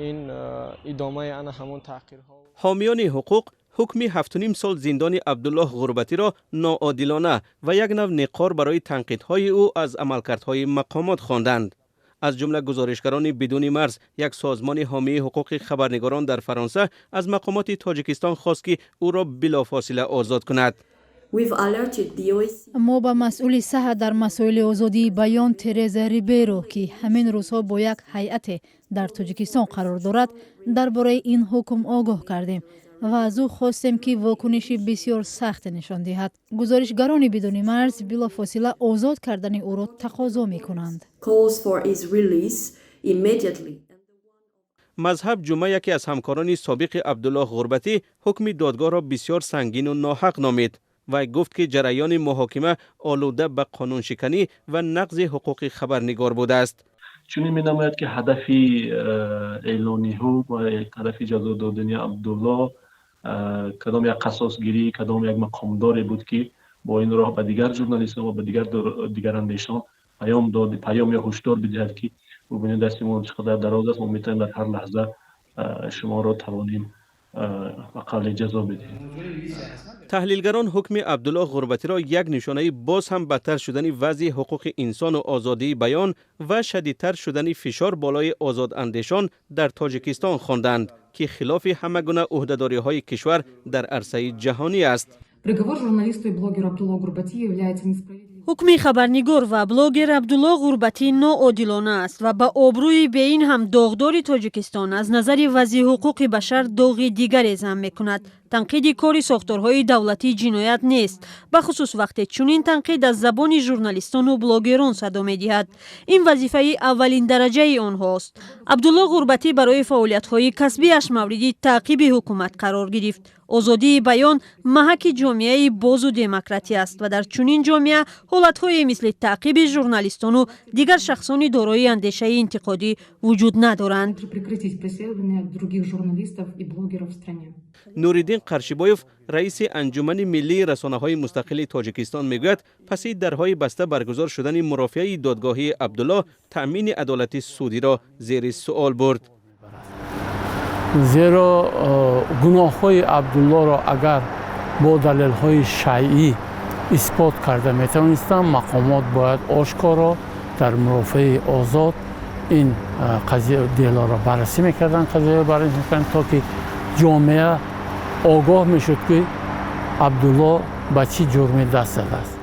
Ин идомаи ана ҳамон таҳқирҳо. Ҳомиёни ҳуқуқ ҳукми 7,5 сол зиндони Абдуллоҳ Ғурбатиро ноодилона ва як нав нақор барои танқидҳои ӯ аз амалкардҳои мақомот хонданд. Аз ҷумла Гузоришгарони бидуни марз, як созмони ҳомии ҳуқуқи хабарнигорон дар Фаронса, аз мақомоти Тоҷикистон хост, ки ӯро билофосила озод кунад. Мо ба масъули саҳҳа дар масоили озодии баён Тереза Рибейро, ки ҳамин рӯзҳо бо як ҳайате дар Тоҷикистон қарор дорад, дар бораи ин ҳукм огоҳ кардем ва аз ӯ хостем, ки вокуниши бисёр сахте нишон диҳад. Гузоришгарони бидуни марз билофосила озод кардани ӯро тақозо мекунанд. Мазҳаб Ҷумъа, яке аз ҳамкорони собиқи Абдуллоҳ Ғурбатӣ, ҳукми додгоҳро бисёр сангину ноҳақ номид. Вай гуфт, ки ҷараёни муҳокима олуда ба қонуншиканӣ ва нақзи ҳуқуқи хабарнигор будааст. Чунин менамояд, ки ҳадафи эълони ҳукм ва ҳадафи ҷазо додани Абдулло кадом як қасосгирӣ кадом як мақомдоре буд, ки бо ин роҳ ба дигар журналистон ва ба дигар дигарандешон паём дод, паём ё ҳушдор бидиҳад, ки бубинед, дасти мо чӣ қадар дароз аст, мо метавонем дар ҳар лаҳза шуморо тавонем ба қавли ҷазо бидиҳем. Таҳлилгарон ҳукми Абдуллоҳ Ғурбатиро як нишонаи боз ҳам бадтар шудани вазъи ҳуқуқи инсон ва озодии баён ва шадидтар шудани фишор болои озодандешон дар Тоҷикистон хонданд, ки хилофи ҳама гуна ӯҳдадориҳои кишвар дар арсаи ҷаҳонӣ аст. Приговор журналисту и блогеру Абдулло Гурбати является несправедливым. Ҳукми хабарнигор ва блогер Абдулло Ғурбатӣ ноодилона аст ва ба обрӯи беин ҳам доғдори Тоҷикистон аз назари вазъи ҳуқуқи башар доғи дигаре зам мекунад. Танқиди кори сохторҳои давлатӣ ҷиноят нест, бахусус вақте чунин танқид аз забони журналистону блогерон садо медиҳад. Ин вазифаи аввалиндараҷаи онҳост. Абдулло Ғурбатӣ барои фаъолиятҳои касбиаш мавриди таъқиби ҳукумат қарор гирифт. Озодии баён маҳаки ҷомеаи бозу демократӣ аст ва дар чунин ҷомеа ҳолатҳое мисли таъқиби журналистону дигар шахсони дорои андешаи интиқодӣ вуҷуд надоранд. Прекратить преследование других журналистов и блогеров в стране. Нуриддин Қаршибоев, раиси Анҷумани миллии расонаҳои мустақили Тоҷикистон, мегӯяд, паси дарҳои баста баргузор шудани мурофиаи додгоҳии Абдуллоҳ таъмини адолати судиро зери суол бурд. Зеро гуноҳҳои Абдуллоро агар бо далелҳои шайъӣ исбот карда метавонистанд, мақомот бояд ошкоро дар мурофиаи озод ин қазия делоро баррасӣ мекарданд, қазияро баррасӣ мекарданд, то ки ҷомеа огоҳ мешуд, ки Абдулло ба чӣ ҷурме даст задааст.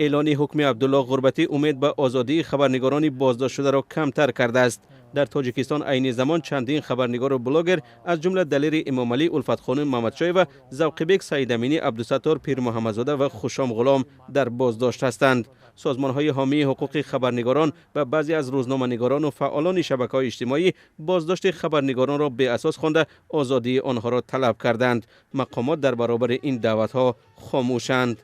Эълони ҳукми Абдуллоҳ Ғурбатӣ умед ба озодии хабарнигорони боздоштшударо камтар кардааст. Дар Тоҷикистон айни замон чандин хабарнигору блогер, аз ҷумла Далери Эмомалӣ, Улфатхонум Мамадшоева, Завқибек Саидаминӣ, Абдусаттор Пирмуҳаммадзода ва Хушом Ғулом дар боздошт ҳастанд. Созмонҳои ҳомии ҳуқуқи хабарнигорон ва баъзе аз рӯзноманигорону фаъолони шабакаҳои иҷтимоӣ боздошти хабарнигоронро беасос хонда, озодии онҳоро талаб карданд. Мақомот дар баробари ин даъватҳо хомӯшанд.